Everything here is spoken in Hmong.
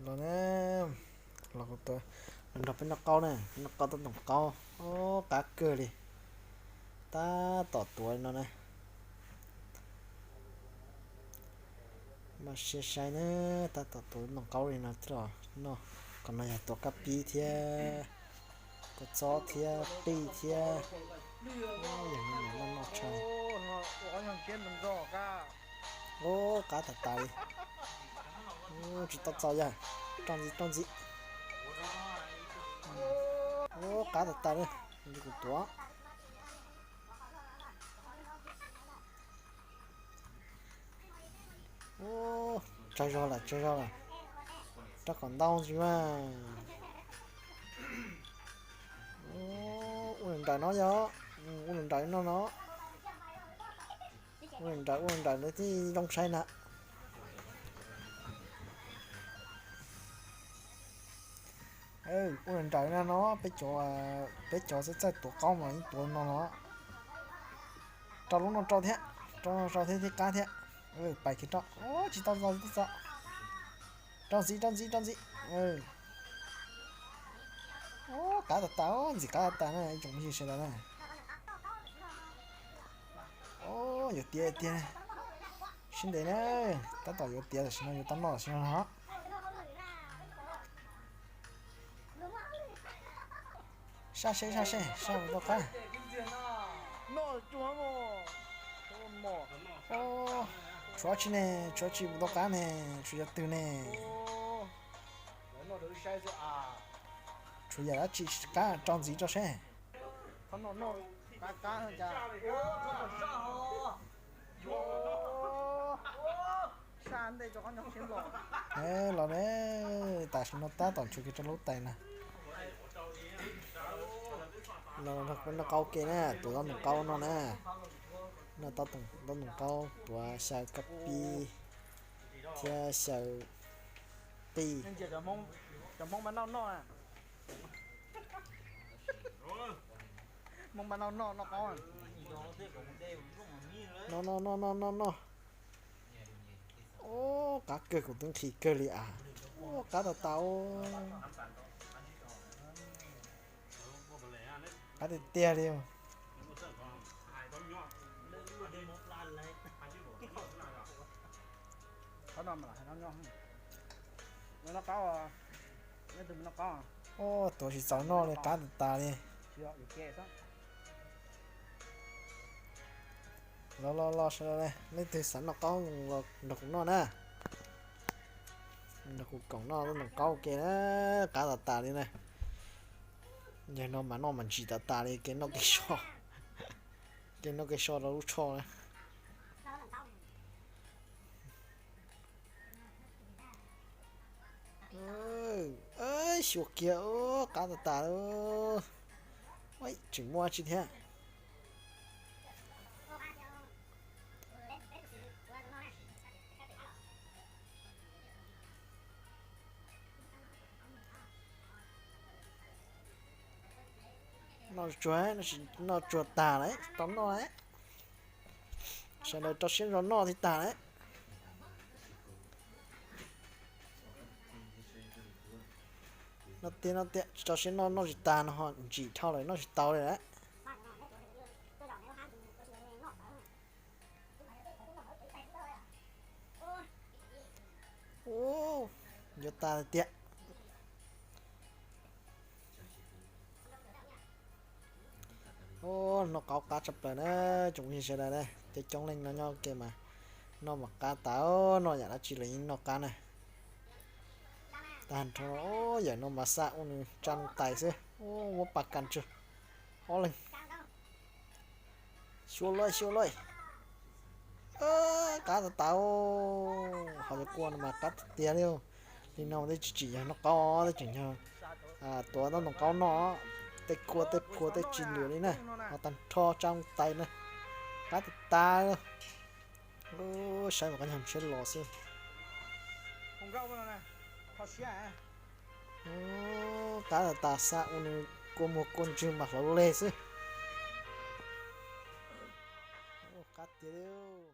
Los na, los kuv tuav, los nrog peb noj qaub na, noj qaub tab tom qaub, qab kawg li. Tab tom tuav no na. Mas siab sai na, tab tom tuav noj qaub li no thiab los noj. Qhov no yog tuav kab pib thiab, kua txob thiab qij thiab. Yog no noj noj tshaj. Ub, qab tas tas li. Tsis tau txaus yog, rau ntxiv rau ntxiv. Ub, qab tas tas li, kuv tuav. Ub, tsawg zog lawm, tsawg zog lawm. Rau kom ntau ntsis mas. Ub, ua nrawm no yog, ua nrawm no no. Ua nrawm, ua nrawm lawv thiaj zoo saib na. Ua nrawm no no, peb cov, peb cov txawj txawj tuav qaub mas yeej tuav no no. Rau lub no rau thiab, rau no rau thiab thiaj qab thiab. Pais kiag rau, tsis tau txaus, tsis tau txaus. Rau ntxiv, rau ntxiv, rau ntxiv. Qab tas tas, ntxim qab tas tas na ib tsoom phooj ywg sawv daws na. Yuav tiav tiag, sib ntev na, tab tom yuav tiav tam sim no yuav tau noj tam sim no no. Sab seb, sab seb, sab puas tau qab. Tshuav tsi ne, tshuav tsi puas tau qab ne, tshuav yog twg ne? Tshuav yam dab tsi qab, rau ntxiv rau seb. Los ne, tam sim no tab tom ntshuav kiag rau lub tais na. Los noj qaub ke na, tuav tau ntoo qaub no na. Noj tau ntoo qaub, tuav xyaw kab pib thiab xyaw qij. Noj noj noj noj noj. Ub, qab kawg, kuv twb nqhis kawg li as. Ub, qab tas tas. Qab tiag tiag li. Ub, tuav tsis txaus noj li, qab tas tas li. Los los los sawv daws, leej twg xav noj qaub los nrog kuv noj na. Nrog kuv koom noj ntoo qaub ke na, qab tas tas li na. Yog no mas noj mas ntsim tas tas li, kev noj kev so, kev noj kev so rau lub tsho na. Xyuas kiag, qab tas tas. Tseem muaj tsi thiab. Noj tsuag, noj tsuag tas lawm, tau noj lawm. Sawv daws rau siab zog noj thiaj tas lawm. Noj tiag noj tiag, tsis rau siab noj, noj tsis tas no ho ntsim dhau lawm, noj tsis tau li lawm. Ub, yuav tas tiag. Ub, noj qaub qab tshaj plaws na, tsoom phooj ywg sawv daws na, coob coob leej no nyob ua ke mas noj mas qab tas, noj yam dab tsi los yeej noj qab na. Tag nrho, yam no mas xa ua nws tsa tais xwb, muab pas kas tsawg, ob leeg. Xyuas lawm, xyuas lawm. Qab tas tas, ho cov kua no mas qab tiag tiag li. Li no tej tsis tsim yog noj qaub, tej tseem yog tuav tau ntoo qaub noj, tej kua tej phua tej tsis lwam li na, ho tag nrho tsa tais na, qab tas tas. Saib mas qab nyog ntshiab los xwb. Qab tas tas, xa ua nws kua muag kua ntswg mas hlauv leg xwb. Qab tiag li.